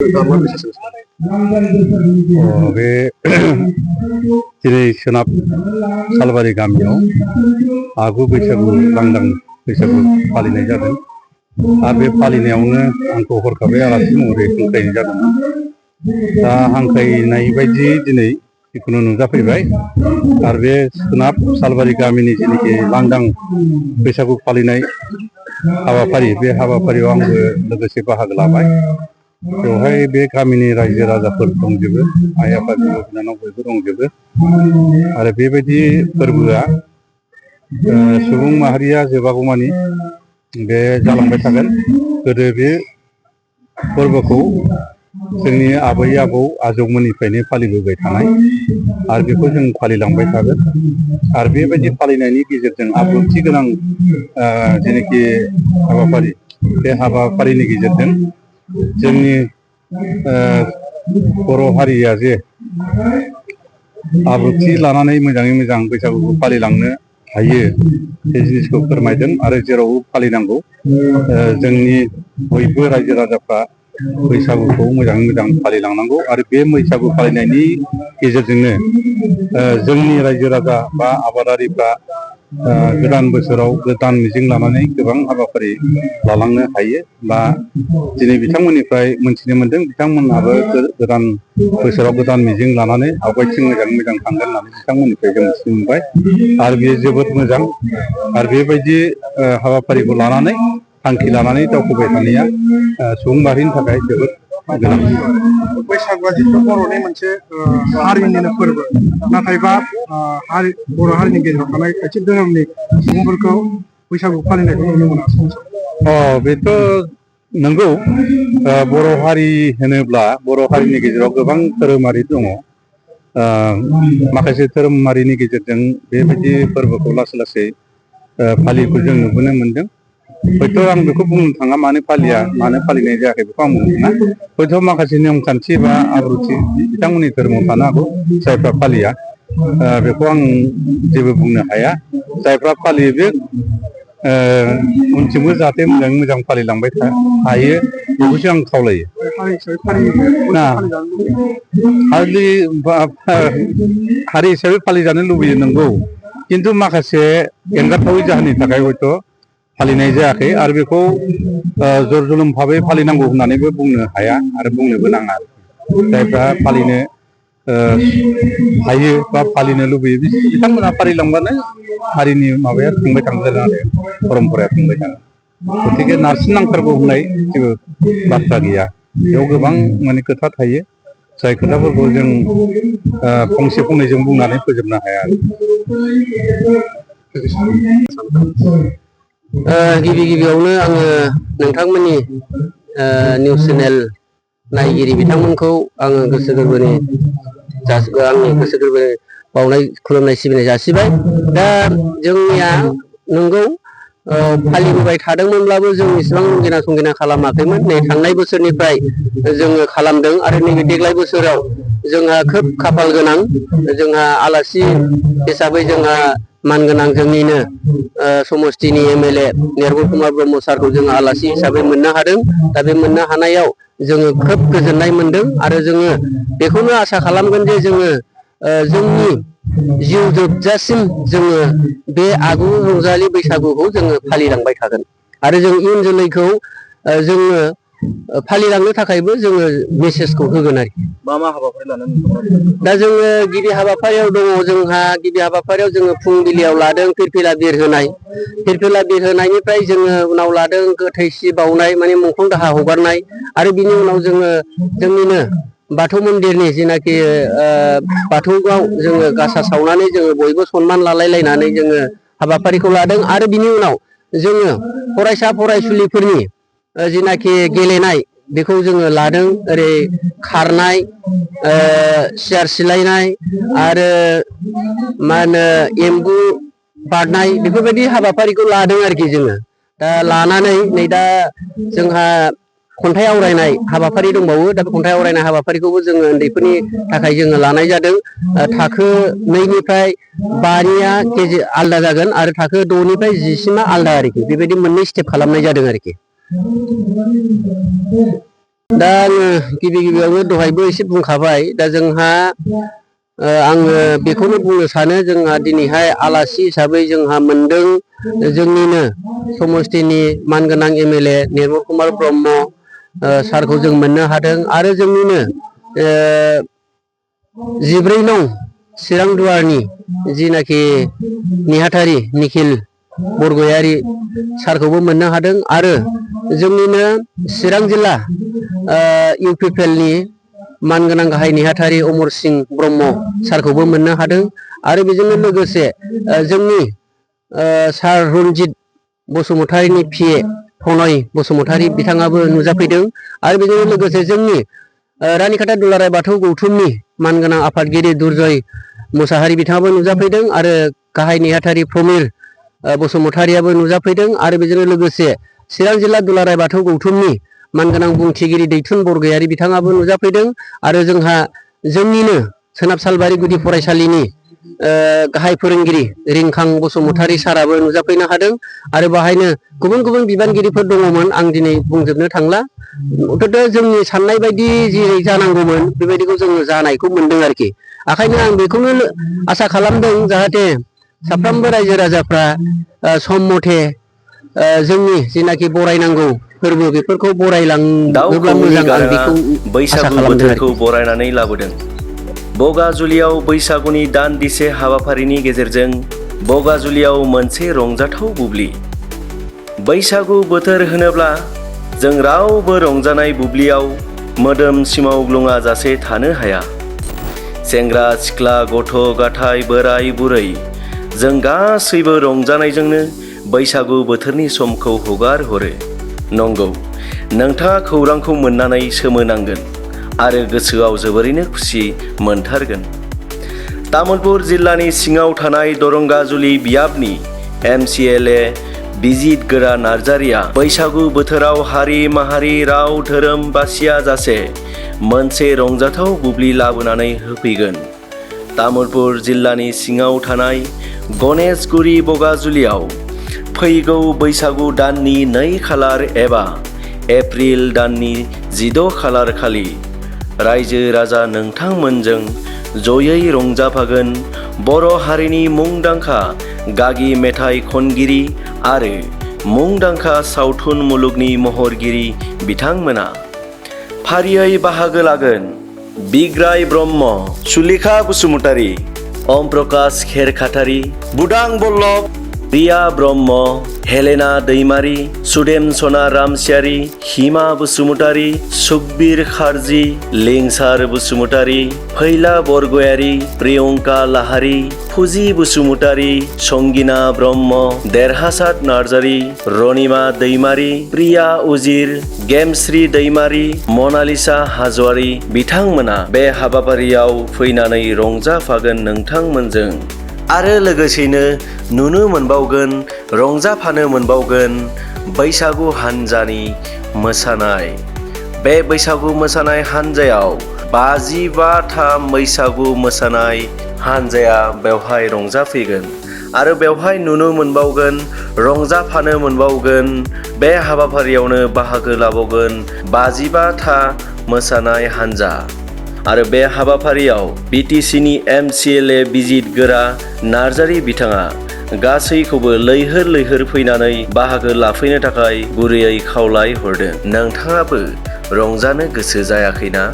बे दिनै सोनाब सालबारि गामियाव आगु बैसागु लांदां बैसागु फालिनाय जादों आरो बे फालिनायावनो आंखौ हरखाबै आलासि महरै हांख्रायनाय जादोंमोन। दा हांख्रायनाय बायदि दिनै जिखुनु नुजाफैबाय आरो बे सोनाब सालबारि गामिनि जेनाखि लांदां बैसागु फालिनाय हाबाफारि बे हाबाफारियाव आंबो लोगोसे बाहागो लाबाय। बेवहाय बे गामिनि रायजो राजाफोर दंजोबो, आइ आफा बिब' बिनानाव बयबो दंजोबो आरो बेबायदि फोरबोआ सुबुं माहारिया जोबागौमानि बे जालांबाय थागोन। गोदो बे फोरबोखौ जोंनि आबै आबौ आजौमोननिफ्रायनो फालिबोबाय थानाय आरो बेखौ जों फालिलांबाय थागोन आरो बेबायदि फालिनायनि गेजेरजों आब्रुथि गोनां जेनाखि हाबाफारि बे हाबाफारिनि गेजेरजों जोंनि बर' हारिया जे आब्रुथि लानानै मोजाङै मोजां बैसागुखौ फालिलांनो हायो बे जिनिसखौ फोरमायदों आरो जेरावबो फालिनांगौ। जोंनि बयबो रायजो राजाफ्रा बैसागुखौ मोजाङै मोजां फालिलांनांगौ आरो बे बैसागु फालिनायनि गेजेरजोंनो जोंनि रायजो राजा बा आबादारिफ्रा गोदान बोसोराव गोदान मिजिं लानानै गोबां हाबाफारि लालांनो हायो बा दिनै बिथांमोननिफ्राय मोनथिनो मोनदों बिथांमोनहाबो गोदान बोसोराव गोदान मिजिं लानानै आवगायथिं मोजाङै मोजां थांगोन होननानै बिथांमोननिफ्राय जों मिथिनो मोनबाय आरो बेयो जोबोद मोजां आरो बेबायदि हाबाफारिखौ लानानै थांखि लानानै दावखोबाय थानाया सुबुं माहारिनि थाखाय जोबोद गोनां। बैसागुआ जिथु बर'नि मोनसे हारिनिनो फोरबो, नाथायबा बर' हारिनि गेजेराव थानाय खायसे धोरोमनि सुबुंफोरखौ बैसागु फालिनायखौ नुनो मोना। बेथ' नंगौ। बर' हारि होनोब्ला बर' हारिनि गेजेराव गोबां धोरोमारि दङ। माखासे धोरोमारिनि गेजेरजों बेबायदि फोरबोखौ लासै लासै फालिनायखौ जों नुबोनो मोनदों। हयथ' आं बेखौ बुंनो थाङा मानो फालिया मानो फालिनाय जायाखै बेखौ आं बुंनो थाङा। हयथ' माखासे नियम खान्थि बा आब्रुथि बिथांमोननि धोरोमाव थानो हागौ जायफ्रा फालिया, बेखौ आं जेबो बुंनो हाया। जायफ्रा फालियो बे उनथिंबो जाहाथे मोजाङै मोजां फालिलांबाय थायो बेखौसो आं खावलायो। हारि हिसाबै फालिजानो लुबैयो नंगौ, खिन्थु माखासे एंगारथावै जाहोननि थाखाय हयथ' फालिनाय जायाखै आरो बेखौ जर जुलुम भाबै फालिनांगौ होननानैबो बुंनो हाया आरो बुंनोबो नाङा। जायफ्रा फालिनो हायो बा फालिनो लुबैयो बिथांमोनहा फालिलांबानो हारिनि माबाया थांबाय थागोन आरो परम्पराया थांबाय थागोन। गतिके नारसिननांथारगौ होननाय जेबो बाथ्रा गैया। बेयाव गोबां माने खोथा थायो जाय खोथाफोरखौ जों फंसे फंनैजों बुंनानै फोजोबनो हाया। गिबि गिबियावनो आङो नोंथांमोननि निउस चेनेल नायगिरि बिथांमोनखौ आङो गोसो गोरबोनि आंनि गोसो गोरबोनि बावनाय खुलुमनाय सिबिनाय जासिबाय। दा जोंनिया नंगौ फालिबोबाय थादोंमोनब्लाबो जों इसेबां रंगिना संगिना खालामाखैमोन। नै थांनाय बोसोरनिफ्राय जोङो खालामदों आरो नैबे देग्लाय बोसोराव जोंहा खोब खाफाल गोनां, जोंहा आलासि हिसाबै जोंहा मानगोनां जोंनिनो समस्तिनि MLA निर्मल कुमार ब्रह्म सारखौ जोङो आलासि हिसाबै मोननो हादों। दा बे मोननो हानायाव जोङो खोब गोजोननाय मोनदों आरो जोङो बेखौनो आसा खालामगोन जे जोङो जोंनि जिउ जोबजासिम जोङो बे आगु रंजालि बैसागुखौ जोङो फालिलांबाय थागोन आरो जों इयुन जोलैखौ जोङो फालिलांनो थाखायबो जोङो मेसेजखौ होगोन आरोखि। मा हाबाफारि लानानै दा जोङो गिबि हाबाफारियाव दङ, जोंहा गिबि हाबाफारियाव जोङो फुंबिलियाव लादों फिरफिला बिर होनाय। फिरफिला बिर होनायनिफ्राय जोङो उनाव लादों गोथै सि बाउनाय माने मुंख्लं दाहा हगारनाय आरो बिनि उनाव जोङो जोंनिनो बाथौ मन्दिरनि जिनाखि बाथौआव जोङो गासा सावनानै जोङो बयबो सनमान लालायलायनानै जोङो हाबाफारिखौ लादों आरो बिनि उनाव जोङो फरायसा फरायसुलिफोरनि जिनाखि गेलेनाय बेखौ जोङो लादों। ओरै खारनाय, सियार सिलायनाय आरो मा होनो एम्बु बारनाय बेफोरबायदि हाबाफारिखौ लादों आरोखि जोङो। दा लानानै नै दा जोंहा खन्थाइ आवरायनाय हाबाफारि दंबावो। दा बे खन्थाइ आवरायनाय हाबाफारिखौबो जोङो उन्दैफोरनि थाखाय जोङो लानाय जादों। थाखो 2निफ्राय 5निया आलदा जागोन आरो थाखो 6निफ्राय 10सिमा आलदा आरोखि, बेबायदि मोननै स्टेप खालामनाय जादों आरोखि। दा आङो गिबियावनो दहायबो एसे बुंखाबाय दा जोंहा आङो बेखौनो बुंनो सानो जोंहा दिनैहाय आलासि हिसाबै जोंहा मोनदों जोंनिनो समस्तिनि मानगोनां MLA निर्मल कुमार ब्रह्म सारखौ जों मोननो हादों आरो जोंनिनो 14 नं चिरां दुवारनि जिनाखि नेहाथारि निखिल बरगयारि सारखौबो मोननो हादों आरो जोंनिनो चिरां जिल्ला UPPLनि मानगोनां गाहाय नेहाथारि अमर सिंह ब्रह्म सारखौबो मोननो हादों आरो बेजोंनो लोगोसे जोंनि सार रन्जित बसुमतारिनि PA फनय बसुमतारि बिथाङाबो नुजाफैदों आरो बेजोंनो लोगोसे जोंनि रानिखाता दुलाराय बाथौ गौथुमनि मानगोनां आफादगिरि दुर्जय मुसाहारि बिथाङाबो नुजाफैदों आरो गाहाय नेहाथारि प्रमिर बसुमतारियाबो नुजाफैदों आरो बेजोंनो लोगोसे चिरां जिल्ला दुलाराय बाथौ गौथुमनि मानगोनां बुंथिगिरि दैथुन बरगयारि बिथाङाबो नुजाफैदों आरो जोंहा जोंनिनो सोनाब सालबारि गुदि फरायसालिनि गाहाय फोरोंगिरि रिंखां बसुमतारि साराबो नुजाफैनो हादों आरो बाहायनो गुबुन गुबुन बिबानगिरिफोर दङमोन आं दिनै बुंजोबनो थांला जोंनि साननाय बायदि जेरै जानांगौमोन बेबायदिखौ जोङो जानायखौ मोनदों आरोखि ओंखायनो आं बेखौनो आसा खालामदों जाहाथे साफ्रोमबो रायजो राजाफ्रा सम मथे जोंनि जेनाखि बरायनांगौ फोरबो बेफोरखौ दाउ बरायलाङोब्ला खौवौनि मोजां आं गाराङा बेखौ आसा बैसागु खालामदों बोथोरखौ आरोखि। बरायनानै लाबोदों। बगाजुलियाव बैसागुनि दान्दिसे हाबाफारिनि गेजेरजों बगाजुलियाव मोनसे रंजाथाव बुब्लि। बैसागु बोथोर होनोब्ला जों रावबो रंजानाय बुब्लियाव मोदोम सिमावग्लुङा जासे थानो हाया। सेंग्रा सिख्ला गथ' गथाय बोराय बुरै जों गासैबो रंजानायजोंनो बैसागु बोथोरनि समखौ हगार हरो। नंगौ, नोंथाङा खौरांखौ मोननानै सोमोनांगोन आरो गोसोआव जोबोरैनो खुसि मोनथारगोन। तामुलपुर जिल्लानि सिङाव थानाय दरंगाजुलि बियाबनि MCLA बिजित गोरा नार्जारिया बैसागु बोथोराव हारि माहारि राव धोरोम बासिया जासे मोनसे रंजाथाव बुब्लि लाबोनानै होफैगोन। तामुलपुर जिल्लानि सिङाव थानाय गणेशगुरी बगाजुलियाव फैगौ बैसागु दाननि 2 खालार एबा एप्रिल दाननि 16 खालार खालि रायजो राजा नोंथांमोनजों जयै रंजाफागोन बर' हारिनि मुंदांखा गागि मेथाइ खनगिरि आरो मुंदांखा सावथुन मुलुगनि महरगिरि बिथांमोना। फारियै बाहागो लागोन बिग्राय ब्रह्म, सुलेखा बसुमतारी, ओम प्रकाश खेरखातारि, बुदां बल्लभ, रिया ब्रह्म, हेलेना दैमारि, सुदेमसना रामसियारि, हिमा बसुमतारी, सुकबिर खारजि, लिंसार बसुमतारी, फैला बरगयारि, प्रियंका लाहारि, फुजि बसुमतारी, संगिना ब्रह्म, देरहासात नार्जारि, रनिमा दैमारि, प्रिया उजिर, गेमश्री दैमारि, मनालिसा हाज'वारि बिथांमोना बे हाबाफारियाव फैनानै रंजाफागोन नोंथांमोनजों आरो लोगोसेनो नुनो मोनबावगोन रंजाफानो मोनबावगोन बैसागु हान्जानि मोसानाय। बे बैसागु मोसानाय हान्जायाव 55था बैसागु मोसानाय हान्जाया बेवहाय रंजाफैगोन आरो बेवहाय नुनो मोनबावगोन रंजाफानो मोनबावगोन बे हाबाफारियावनो बाहागो लाबावगोन 55था मोसानाय हान्जा आरो बे हाबाफारियाव BTCनि MCLA बिजित गोरा नार्जारि बिथाङा गासैखौबो लैहोर लैहोर फैनानै बाहागो लाफैनो थाखाय गुरैयै खावलाय हरदों। नोंथाङाबो रंजानो गोसो जायाखैना?